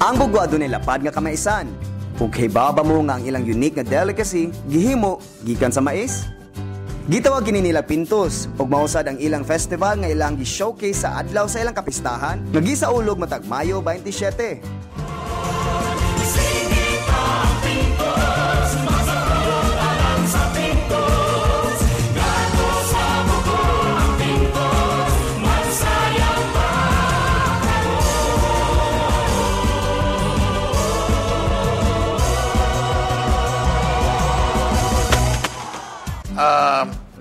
Ang Bugo adunay lapad nga kamaisan. Ug baba mo nga ang ilang unique nga delicacy gihimo gikan sa mais. Gitawag kini nila pintos ug mausad ang ilang festival nga ilang gi-showcase sa adlaw sa ilang kapistahan nga gisaulog matag Mayo 27.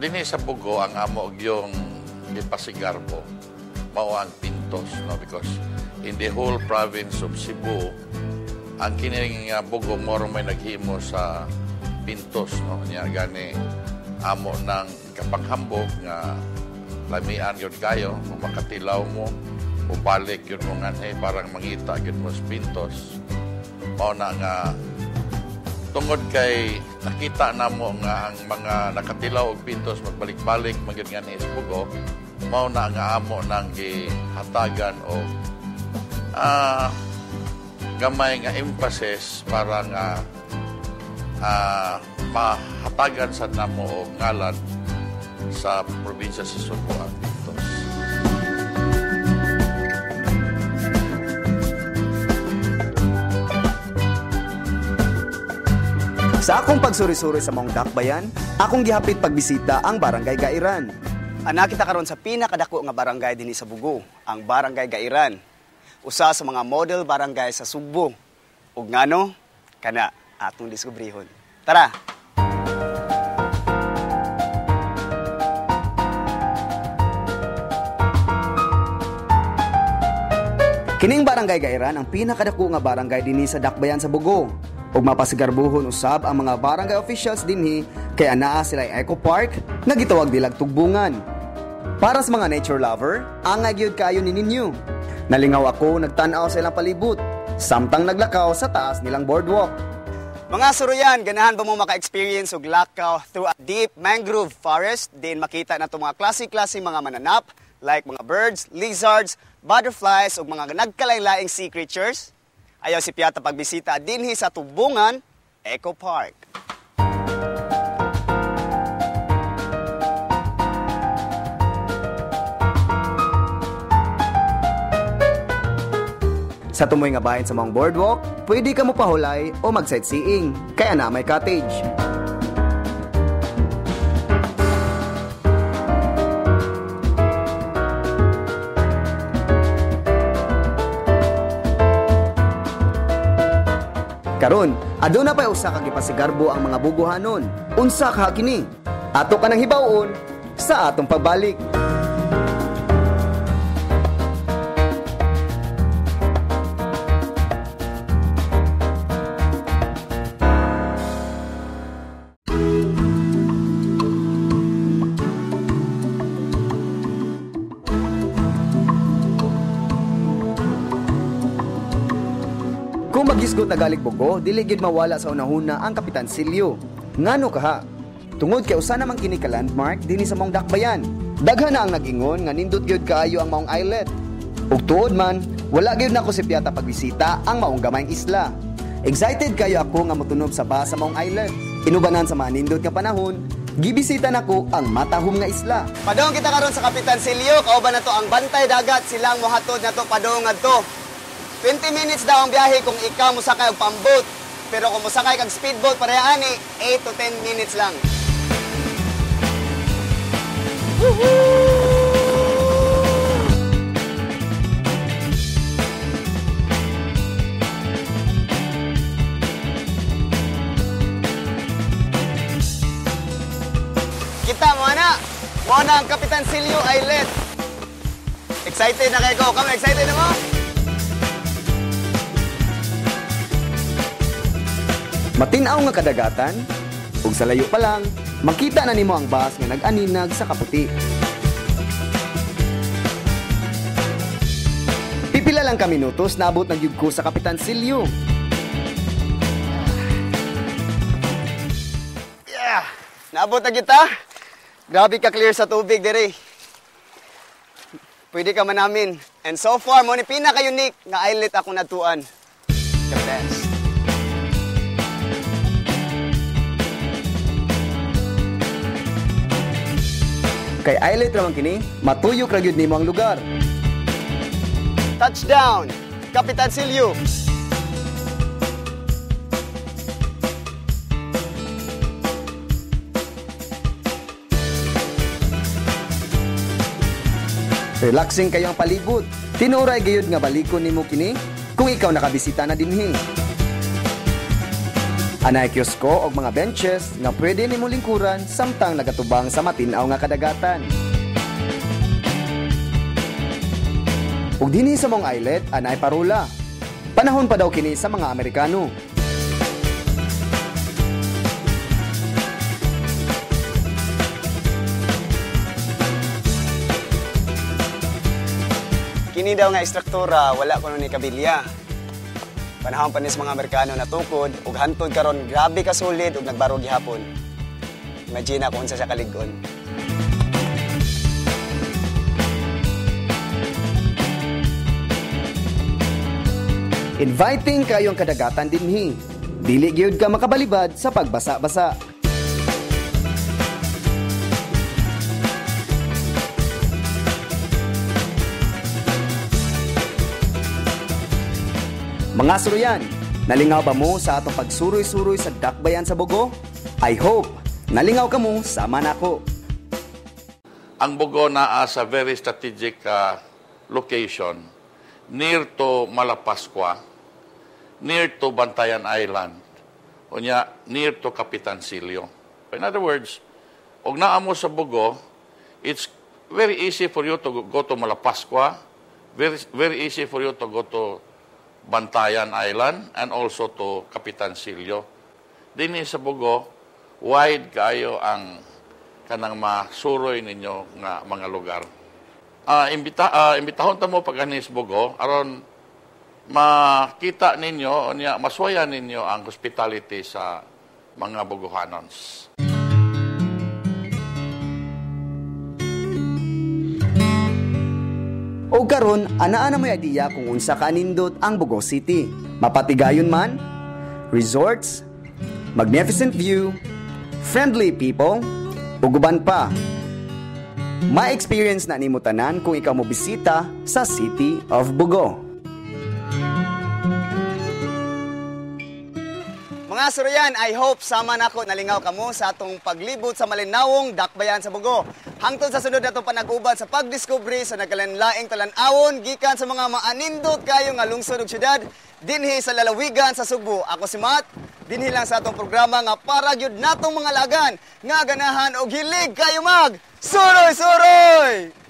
Dinhi sa Bugo ang amo yung gipasigarbo mao ang pintos, no, because in the whole province of Cebu ang kining Bugo moro may naghimo sa pintos, no. Nya gani amo nang kapanghambog nga lamian gyud kayo kung makatilaw mo o balik gyud mo nganhi parang mangita gyud mo sa pintos. Mao na nga tungod kay nakita namo nga ang mga nakatilaw og pintos magbalik-balik man gyud nganhi sa Bugo, mao na nga amo nang gihatagan og gamay nga emphasis para nga mahatagan sa namo og ngalan sa probinsya sa Sugbo ang pintos. Sa akong pagsuri-suri sa maong dakbayan, akong gihapit pagbisita ang Barangay Gairan. Ana kita karon sa pinakadako nga barangay dinhi sa Bugo, ang Barangay Gairan. Usa sa mga model barangay sa Sugbo. Ug ngano kana atong diskubrihon. Tara. Kining Barangay Gairan ang pinakadako nga barangay dinhi sa dakbayan sa Bugo. Ug mapasigarbuhon usab ang mga barangay officials dinhi kay anaa sila Eco Park nga gitawag nilag Tugbungan. Para sa mga nature lover, angay gyud kaayo ni ninyo. Nalingaw ako nagtan-aw sa ilang palibot, samtang naglakaw sa taas nilang boardwalk. Mga suruyan, ganahan ba mo maka-experience og lakaw through a deep mangrove forest? Din makita na itong mga klase-klase mga mananap like mga birds, lizards, butterflies ug mga nagkalain-laing sea creatures. Ayaw si Piata pagbisita dinhi sa Tugbungan Eco Park. Sa tumoy nga bahin sa maong boardwalk, pwede ka mo pahulay o mag-sightseeing, kaya na may cottage. Karon, aduna pa'y usa ka gipasigarbo ang mga buguhanon. Unsa ka kini? Ato ka nang hibaw-on sa atong pagbalik. Kung magisgot na galig Bugo, dili gid mawala sa unahuna ang Kapitan Silio. Ngano kaha? Tungod kay usa naman kini ka landmark dinhi sa maong dakbayan. Daghan na ang nag-ingon nga nindot gyud kaayo ang maong islet. Ug tuod man, wala gyud nako si Piata pagbisita ang maong gamayng isla. Excited kayo ako nga motunob sa ba sa maong islet. Inubanan sa mga nindot nga panahon, gibisita nako ang matahom nga isla. Padung kita karon sa Kapitan Silio, kauban nato ang bantay dagat, silang mohatod nato padung ngadto. 20 minutes daw ang biyahe kung ikaw mosakay og pamboat. Pero kung mosakay kag speedboat pareha ani, 8 to 10 minutes lang. Woohoo! Kita mo na! Mo na ang Kapitan Silio Islet. Excited na kayo ko. Kamo, excited na mo? Matinaw nga kadagatan, ug sa layo pa lang, makita na nimo ang bus nga nag-aninag sa kaputi. Pipila lang ka minutos, naabot na gyud ko sa Kapitan Silio. Yeah! Naabot na kita. Grabe ka clear sa tubig dere. Pwede ka manamin. And so far, mo ni pinaka-unique nga islet ako natuan. the best. Kay islet ra man kini, matuyok ra gyud nimo ang lugar. Touchdown! Kapitan Silyo! Relaxing kayo ang palibot. Tinuray gayud nga balikon nimo kini kung ikaw nakabisita na dinhi. Anay kiosko og mga benches nga pwede nimo lingkuran samtang nagatubang sa matin-aw nga kadagatan. Ug dinhi sa mong islet anay parola. Panahon pa daw kini sa mga Amerikano. Kini daw nga istruktura wala kuno ni kabilya. Panahon pa ni sa mga Amerikano natukod ug hantod karon grabe ka solid ug nagbaro gihapon. Imagine kung unsa siya kalig-on. Inviting kayo ang kadagatan dinhi. Dili gyud ka makabalibad sa pagbasa-basa. Mga suruyan, nalingaw ba mo sa atong pagsuroy-suroy sa dakbayan sa Bogo? I hope nalingaw ka mo sama nako. Ang Bogo naa sa very strategic location near to Malapascua, near to Bantayan Island, unya near to Kapitan Silio. In other words, og naa mo sa Bogo, it's very easy for you to go to Malapascua, very, very easy for you to go to Bantayan Island and also to Kapitan Silio. Dinhi sa Bogo, wide kayo ang kanang masuroy ninyo nga mga lugar. Imbitahon ta mo pag-anhi sa Bogo aron makita ninyo unya maswayan ninyo ang hospitality sa mga Bogohanons. O karon, anaa na mo'y idea kung unsa ka nindot ang Bogo City. Mapatigayon man, resorts, magnificent view, friendly people, ug uban pa. Ma-experience na nimo tanan kung ikaw mobisita sa City of Bogo. Mga suruyan, I hope sama nako nalingaw kamo sa atong paglibot sa malinawong dakbayan sa Bogo. Hangtod sa sunod natong panag-uban sa pagdiskubre sa nagkalanlaing talan-awon gikan sa mga maanindot kayo nga lungsod ug syudad dinhi sa lalawigan sa Sugbo. Ako si Matt, dinhi lang sa atong programa nga para gyud natong mga lagan nga ganahan og hilig kayo mag suroy-suroy!